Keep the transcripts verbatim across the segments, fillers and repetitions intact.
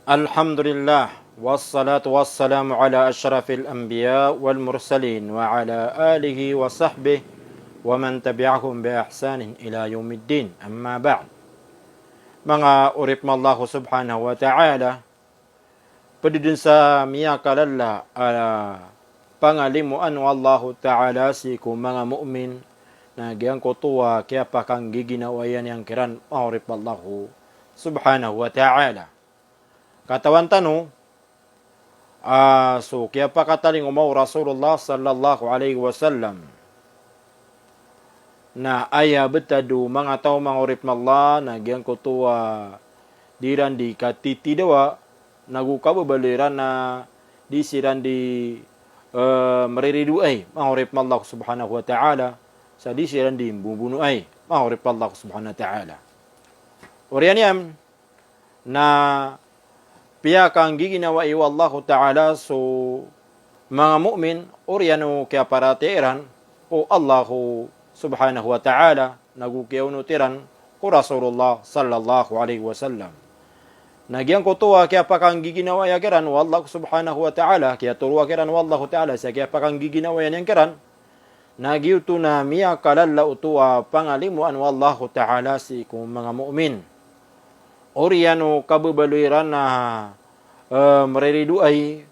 Alhamdulillah, wassalatu wassalamu ala ashrafil anbiya wal mursalin, wa ala alihi wa sahbihi wa man tabi'ahum bi ihsanin ila yawmiddin. Amma ba'd. Manga oripn o Allah subhanahu wa ta'ala, pd dn sa miyakalala a pangalimoan o Allah ta'ala sii ko manga mu'min na giyangkoto a kiyapakanggiginawai niyan kiran, manga oripn o Allah subhanahu wa ta'ala. Katawan tano a so kiyapakatalingoma o Rasulullah sallallahu alaihi wasallam na aya btad o manga taw, manga oripn o Allah, na giyangkoto a di iran di katitidawa, nago kababaloy iran na di siran di, eh, mriridoay, manga oripn o Allah subhanahu wa ta'ala, sa di siran di mbobonoay, manga oripn o Allah subhanahu wa ta'ala. Oriyan iyan na piyakanggiginawai o Allah ta'ala so manga mu'min, oriyan o kiyaparatiyaya iran o Allah subhanahu wa ta'ala, nago kiyaonot iran ko Rasulullah sallallahu alaihi wasallam. Na giyangkoto a kiyapakanggiginawai kiran o Allah subhanahu wa ta'ala, kiyatoroa kiran o Allah ta'ala sa kiyapakanggiginawai niyan kiran, na giyoto na miyakalala oto a pangalimoan o Allah ta'ala sii ko manga mu'min. Oriyan o kababaloy iran na, eh, mriridoay,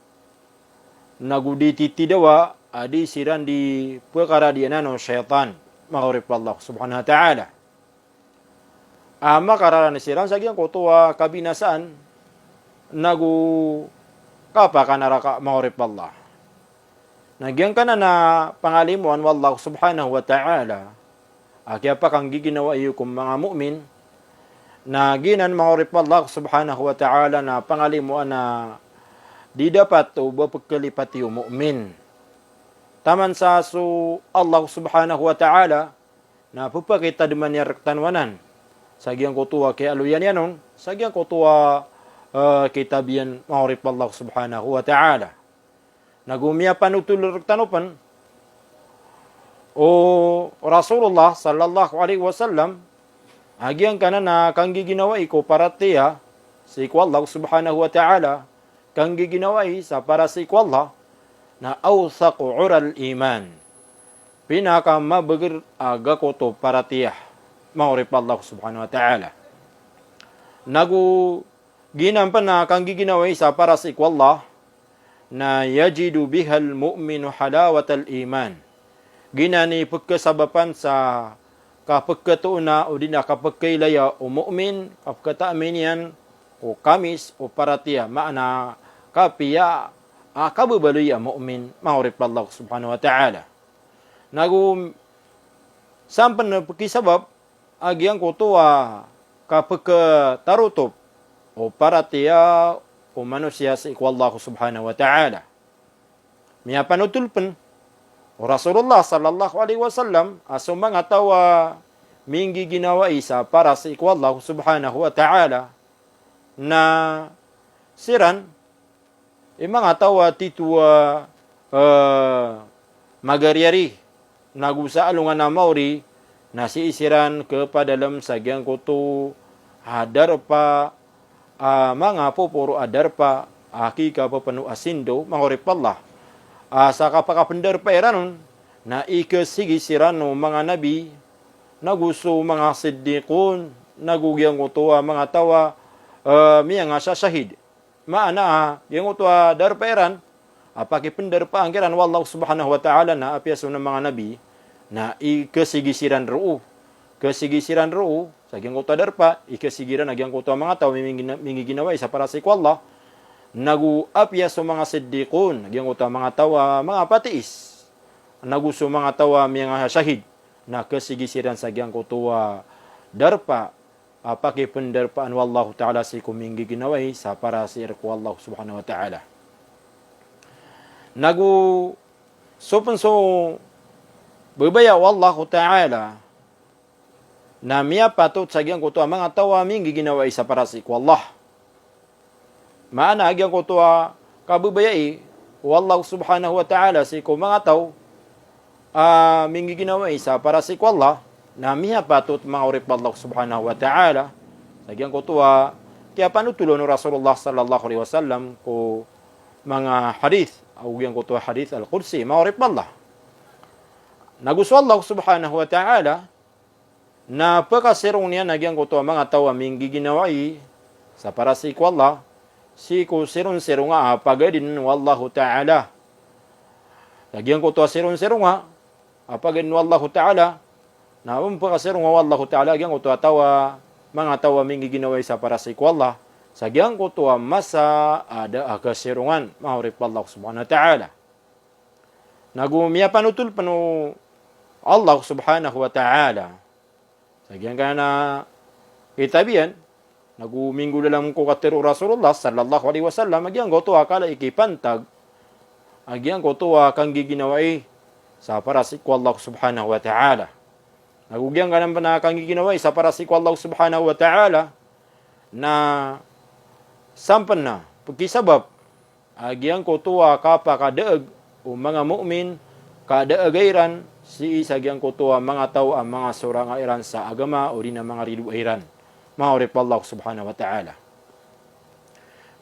nago di titidawa a di siran di pkaradiyanan o shaytan, manga oripn o Allah subhanahu wa ta'ala. A makararan siran sa giyangkoto a kabinasaan nago kapakanaraka, manga oripn o Allah. Na giyangkanan a pangalimoan o Allah subhanahu wa ta'ala a kiyapakanggiginawai ko manga mu'min, na giyanan, manga oripn o Allah subhanahu wa ta'ala, na pangalimoan a di dapat o ba pkhalipati o mu'min. Taman sa so Allah subhanahu wa ta'ala na pphakitadman iyan rktano anan sa giyangkoto a kiyaaloya niyan on sa giyangkoto a, eh, kitab iyan, manga oripn o Allah subhanahu wa ta'ala. Nago miyapanotol rktano pn o Rasulullah sallallahu alaihi wasallam a giyangkanan a kanggiginawai ko paratiyaya sii ko Allah subhanahu wa ta'ala, kanggiginawai sa para sii ko Allah, na awthaqu ural iman, pinakamabagr a gakot o paratiyaya, manga oripn o Allah subhanahu wa ta'ala. Nago giyanan pn a kanggiginawai sa para sii ko Allah, na yajidu bihal mu'minu halawatal iman. Giyanan i pkhasabapan sa kapkhatoona odi na kapkhailaya o mu'min, kapkhataami niyan o kamis o paratiyaya, maana kapiya a kababaloy a mu'min, manga oripn o Allah subhanahu wa ta'ala. Nago san pn pkhisabap a giyangkoto a kapkhatarotop o paratiyaya o manosiya sii ko Allah subhanahu wa ta'ala. Miyapanotol pn o Rasulullah sallallahu alaihi wasallam a so manga taw a minggiginawai sa para sii ko Allah subhanahu wa ta'ala, na siran i manga taw a tito a, eh, magariyari, nago sa alongan a maori, na sii siran khapadalm sa giyangkoto a darpa, a manga poporo a darpa a kikapphano a sindo, manga oripn o Allah. A sa kapakapndarpa iran on, na ikasigi siran o manga nabi, nago so manga siddiqun, nago giyangkoto a manga taw a, eh, miyangashashahid. Maana a giyangkoto a darpa iran a pakipndarpaan kiran o Allah subhanahu wa ta'ala, na apiya so manga nabi, na ikasigi siran roo. Kasigi siran roo sa giyangkoto a darpa, ikasigi iran a giyangkoto a manga taw a minggi-, minggiginawai sa para sii ko Allah. Nago apiya so manga siddiqun, giyangkoto a manga taw a manga patiis, nago so manga taw a miyangashashahid, na kasigi siran sa giyangkoto a darpa a pakipndarpaan o Allah ta'ala sii ko minggiginawai sa para sii rko o Allah subhanahu wa ta'ala. Nago so pn so babaya o Allah ta'ala na miyapatot sa giyangkoto a manga taw a minggiginawai sa para sii ko Allah. Maana a giyangkoto a kababayai o Allah subhanahu wa ta'ala sii ko manga taw a minggiginawai sa para sii ko Allah, na miyapatot, manga oripn o Allah subhanahu wa ta'ala, sa giyangkoto a kiyapanotol o Rasulullah sallallahu alaihi wasallam ko manga hadith, ago giyangkoto a hadith al-Qudsi, manga oripn o Allah. Nago so Allah subhanahu wa ta'ala, na pkasirong iyan a giyangkoto a manga taw a minggiginawai sa para sii ko Allah, sii ko sironsironga a pagadn o Allahu ta'ala. Na giyangkoto a sironsironga a pagadn o Allahu ta'ala, na pkasirong o Allahu ta'ala a giyangkoto a taw a, manga taw a minggiginawai sa para sii ko Allah, sa giyangkoto a masa a da a kasirongan, manga oripn o Allah subhanahu wa ta'ala. Nago miyapanotol pn o Allah subhanahu wa ta'ala sa giyangkanan a kitab iyan, nago minggolalan ko katharo o Rasulullah sallallahu alaihi wasallam a giyangkoto a kala i kipantag a giyangkoto a kanggiginawai sa para sii ko Allah subhanahu wa ta'ala. Nago giyangkanan pn a kanggiginawai sa para sii ko Allah subhanahu wa ta'ala, na sampn a pkisabap a giyangkoto a kapakadaag o manga mu'min, kadaag iran sii sa giyangkoto a manga taw a manga sorang iran sa agama, odi na manga ridoay iran, manga oripn o Allah subhanahu wa ta'ala.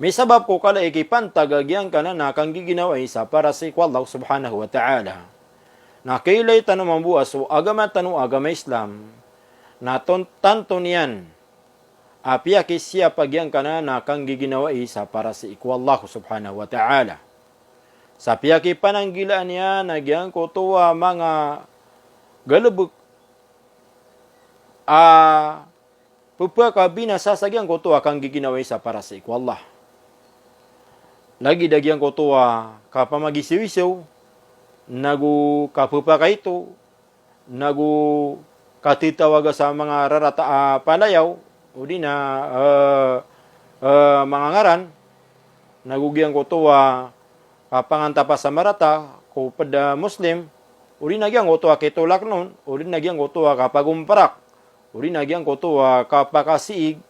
Misabap ko kala i kipantag a giyangkanan a kanggiginawai sa para sii ko Allah subhanahu wa ta'ala, na kailay tano mambo a so agama tano a agama Islam, na ton-, tanto niyan a piyakisiyap a giyangkanan a kanggiginawai sa para sii ko Allah subhanahu wa ta'ala. Sa piyakipananggilaan iyan a giyangkoto a manga galbk a pphakabinasa sa giyangkoto a kanggiginawai sa para sii ko Allah. Lagid a giyangkoto a kapamagisawisaw, nago kapphakaito, nago katitawaga sa manga rarata a palayaw, odi na, eh, eh, manga ngaran, nago giyangkoto a kapangantapa sa marata ko pd a Muslim, odi na giyangkoto a kitolak on, odi na giyangkoto a kapagomparak, odi na giyangkoto a kapakasiig,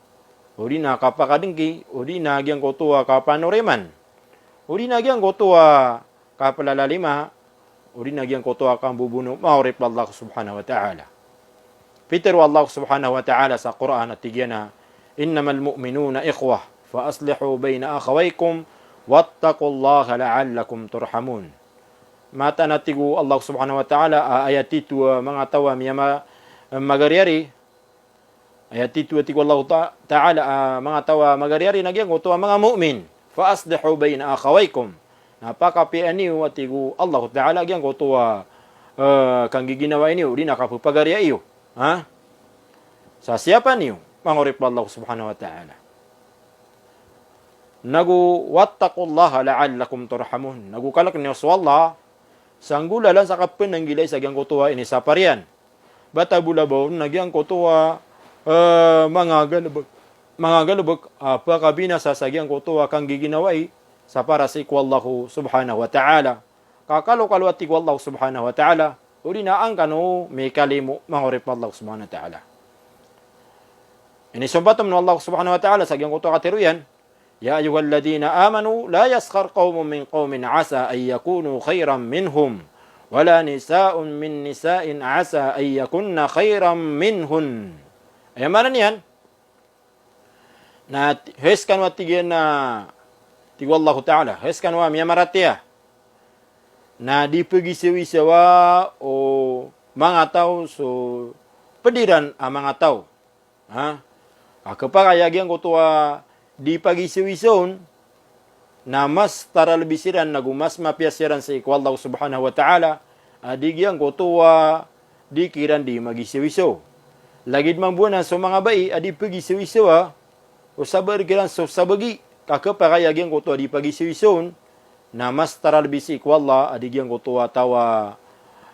odi na kapakadngki, odi na giyangkoto a kapanoriman, odi na giyangkoto a kaplalalima, odi na giyangkoto a kambobono, manga oripn o Allah subhanahu wa ta'ala. Pitharo o Allah subhanahu wa ta'ala sa Qur'an a tig iyan a, "Innamal mu'minuna ikhwah, fa aslihu bayna akhawaykum, wattaqullaha la'allakum turhamun." Mataan a tig o Allah subhanahu wa ta'ala a aya titho a manga taw a miyama-, magariyari, aya titho a tig o Allah ta-, ta'ala a manga taw a magariyari na giyangkoto a manga mu'min. "Fa aslihu bayna akhawaykum." Na pakapiya niyo a tig o Allah ta'ala a giyangkoto a, eh, kanggiginawai niyo, odi na kapphagariya iyo. Ha? Sa siyapa niyo, manga oripn o Allah subhanahu wa ta'ala. Nago wattaqullaha la'allakum turhamun. Nago kalk niyo so Allah, sa nggolalan sa kapnanggilai sa giyangkoto a inisapar iyan. Bata bo labaw na giyangkoto a, eh, manga galbk, manga galbk a pphakabinasa sa giyangkoto a kanggiginawai sa para sii ko Allah subhanahu wa ta'ala. Ka kalokalo a tig o Allah subhanahu wa ta'ala, odi na an kano mikalimo, manga oripn o Allah subhanahu wa ta'ala. Inisompatan o Allah subhanahu wa ta'ala sa giyangkoto a katharo iyan, "Ya ayyuhalladhina amanu la yaskhar qawmun min qawmin asa an yakunu khayran minhum, wala nisa'un min nisa'in asa an yakunna khayran minhun." Aya maana niyan, na t-, hay skano a tig iyan a, tig o Allah ta'ala, hay skano a miyamaratiyaya, na di pagisawisawa o manga taw so pd iran a manga taw. Ha? A khapakay a giyangkoto a di pagisawisaw on, na mas taralbi siran nago mas mapiya siran sii ko Allah subhanahu wa ta'ala a di giyangkoto a di kiran di magisawisaw. Lagid mambo anan so manga bai a di pagisawisawa o sabagi kiran so sabagi, ka khapakay a giyangkoto a di pagisawisaw on, na mas taralbi sii ko Allah a di giyangkoto a taw a,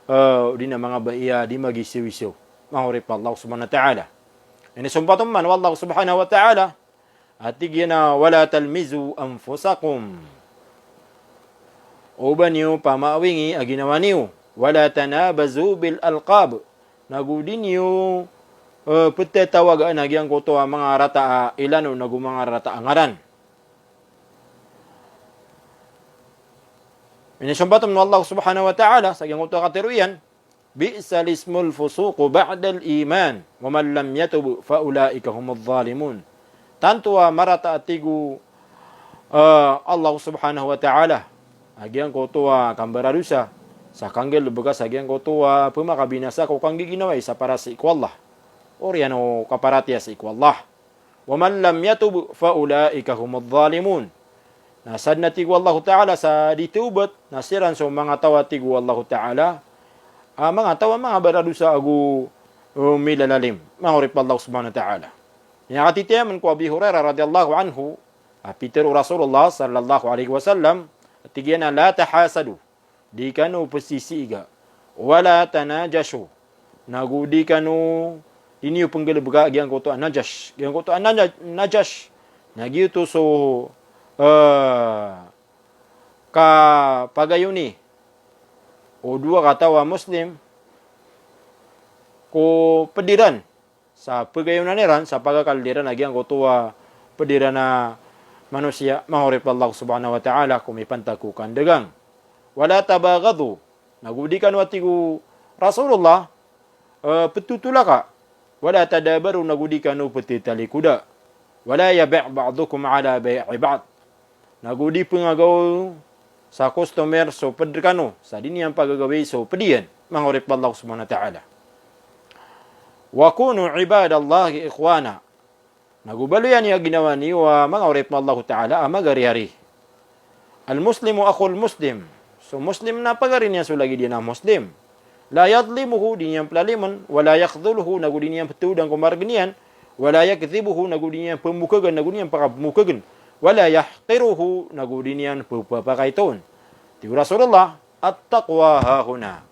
eh, odi na manga bai a di magisawisaw. Manga oripn o Allah subhanahu wa ta'ala. Inisompatan man o Allah subhanahu wa ta'ala a tig iyan a, "Wala talmizu anfusakum." Oba niyo pamaawingi a ginawa niyo. "Wala tanabazu bil alqab." Nago di niyo, eh, ptatawaga a giyangkoto a manga rata a ilan on nago manga rata a ngaran. Inisompatan o Allah subhanahu wa ta'ala sa giyangkoto a katharo iyan, "Bi'sal ismul fusuqu ba'dal iman, wa man lam yatub fa ulaika humuz zalimun." Tanto a marata a tig o, eh, Allah subhanahu wa ta'ala a giyangkoto a kambaradosa sa kanggalebek a sa giyangkoto a pemakabinasa ko kanggiginawai sa para sii ko Allah. Oriyan o kaparatiyaya sii ko Allah. Wa man lam yatub fa ulaika humudh dhalimun. Na sadn a tig o Allahu ta'ala sa di tawbat, na siran so manga taw a tig o Allahu ta'ala a manga taw a manga baradosa ago, eh, milalalim. Manga oripn o Allah subhanahu wa ta'ala. Aya katitaman ko Abi Hurairah radhiyallahu anhu, a pitharo o Rasulullah sallallahu alaihi wasallam, a tig iyan a, "La tahasadu." Di kano pesisiiga. "Wala tanajashu." Nago di kano, di niyo penggalebeka giyangkoto a najash. Giyangkoto a naja-, najash. Na giyoto so, eh, kapagayoni o dowa kataw a Muslim ko ped iran sa pegayonan iran, sa pagakal iran a giyangkoto a ped iran a manosiya, manga oripn o Allah subhanahu wa ta'ala, ko mipantag ko kandagang. "Wala tabaghadu." Nago di kano a tig o Rasulullah, eh, petotolaka. "Wala tadabaru." Nago di kano petetalikoda. "Wala yabi' ba'dukum ala bay'i ba'd." Nago di pengagaw sa customer so ped rekano, sa di niyan pagagawii so ped iyan, manga oripn o Allah subhanahu wa ta'ala. "Wa kunu ibadallahi ikhwana." Nago baloy iyan a ginawa niyo a manga oripn o Allah ta'ala a magariyari. "Al-Muslimu akhul Muslim." So Muslim na pagari niyan so lagid iyan a Muslim. "La yadhlimuhu," di niyan pelalimen, "wa la yakhdhuluhu," nago di niyan petodan ko margen iyan, "wa la yakdhibuhu," nago di niyan pemokagen, nago di niyan pakamokagen, "wa la yahqiruhu," nago di niyan pepapakaitoon. Tig o Rasulullah, "At-taqwa hahuna."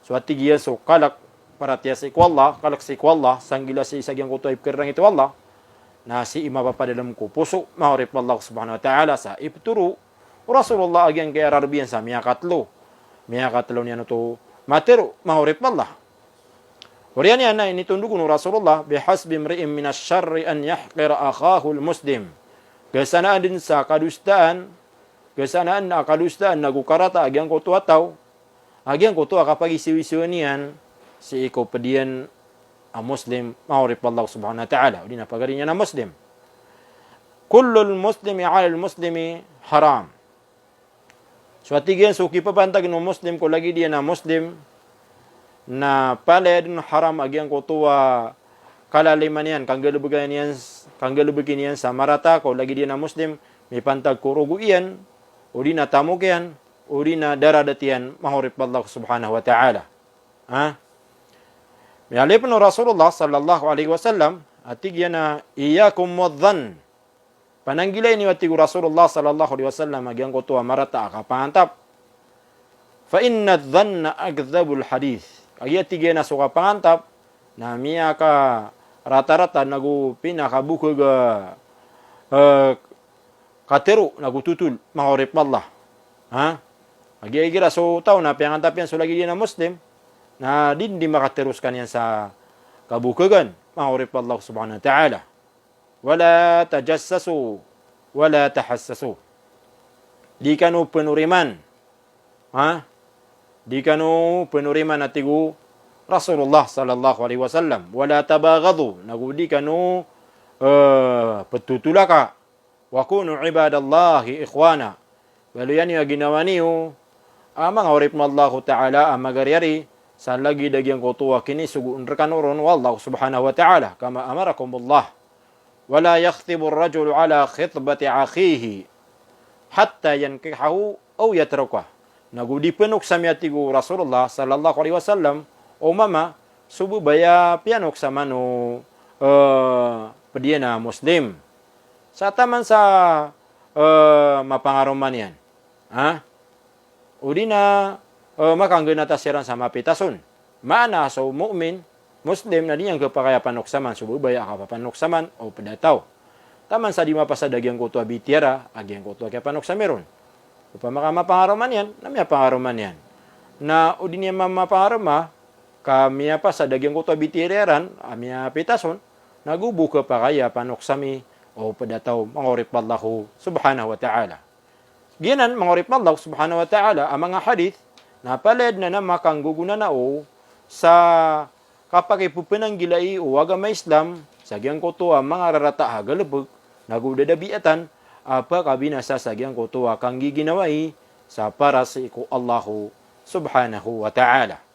So a tig iyan so kalek paratiyaya sii ko Allah, kalek sii ko Allah, sanggila sii sa giyangkoto a ipekerangit o Allah, na sii mapapadalem ko poso, manga oripn o Allah subhanahu wa ta'ala, sa ipetoro o Rasulullah a giyangkaya rareb iyan sa miyakatelo. Miyakatelo niyan oto matero, manga oripn o Allah. Oriyan iyan na initondogon o Rasulullah, "Bihasbi imri'in minash sharri an yahqira akhahul muslim." Kasanaan den sa kadosaan, kasanaan a kadosaan ago karata a giyangkoto a taw a giyangkoto a kapagisoisoan iyan sii ko ped iyan a Muslim, manga oripn o Allah subhanahu wa ta'ala, odi na pagari niyan a Muslim. "Kullul muslimi alal muslimi haram." So a tig iyan so kipapantag o Muslim ko lagid iyan a Muslim, na palaya den haram a giyangkoto a kalaliman iyan, kanggalebeki niyan, kanggalebeki niyan sa marata ko lagid iyan a Muslim, mipantag ko rogo iyan, odi na tamok iyan, odi na daradat iyan, manga oripn o Allah subhanahu wa ta'ala. Ha? Miyaaloy pen o Rasulullah sallallahu alaihi wasallam, a tig iyan a, "Iyyakum wadh-dhann." Pananggilai niyo, a tig o Rasulullah sallallahu alaihi wasallam, a giyangkoto a marata a kapangantap. "Fa inna adh-dhanna akdhabul hadith." Kagiya, a tig iyan a so kapangantap na miyakaratarata nago pinakabokeg a, eh, katero nago totol, manga oripn o Allah. Ha? Kagiya igira so taw na piyangantap iyan so lagid iyan a Muslim, na di, di makatero sekaniyan sa kabokegan, manga oripn o Allah subhanahu wa ta'ala. "Wala tajassasu, wala tahassasu." Di kano penoriman. Ha? Di kano penoriman, a tig o Rasulullah sallallahu alaihi wasallam. "Wala tabaghadu." Nago di kano, eh, petotolaka. "Wa kunu ibadallahi ikhwana." Baloy niyo a ginawa niyo a manga oripn o Allahu ta'ala a magariyari, sa lagid a giyangkoto a kinisogoon rekano ron o Allah subhanahu wa ta'ala, kama amarakumullah. "Wala yakhthibur rajulu ala khitbati akhihi hatta yankihahu aw yatrukah." Nago di penoksami, a tig o Rasulullah sallallahu alaihi wasallam, o mama, so babay a piyanoksaman o, eh, ped iyan a Muslim. Sa taman sa, eh, mapangaroma niyan. Ha? Odi na, eh, makanggenata siran sa mapitason. Maana so mu'min, Muslim, na di niyan khapakay a panoksaman so babay a kapapanoksaman o ped a taw. Taman sa di mapasad a giyangkoto a bitiyara a giyangkoto a kiyapanoksami ron. Opama ka mapangaroma niyan, na miyapangaroma niyan. Na o di niyan ma-, mapangaroma ka miyapasad a giyangkoto a bitiyara iran a miyapitason, na go bo khapakay a panoksami o ped a taw, manga oripn o Allah subhanahu wa ta'ala. Giyanan, manga oripn o Allah subhanahu wa ta'ala, a manga hadith na palaya den a makanggogonanao sa kapakipepenanggilai o agama Islam sa giyangkoto a manga rarata a galbk, nago da dabiatan a pakabinasa sa giyangkoto a kanggiginawai sa para sii ko Allahu subhanahu wa ta'ala.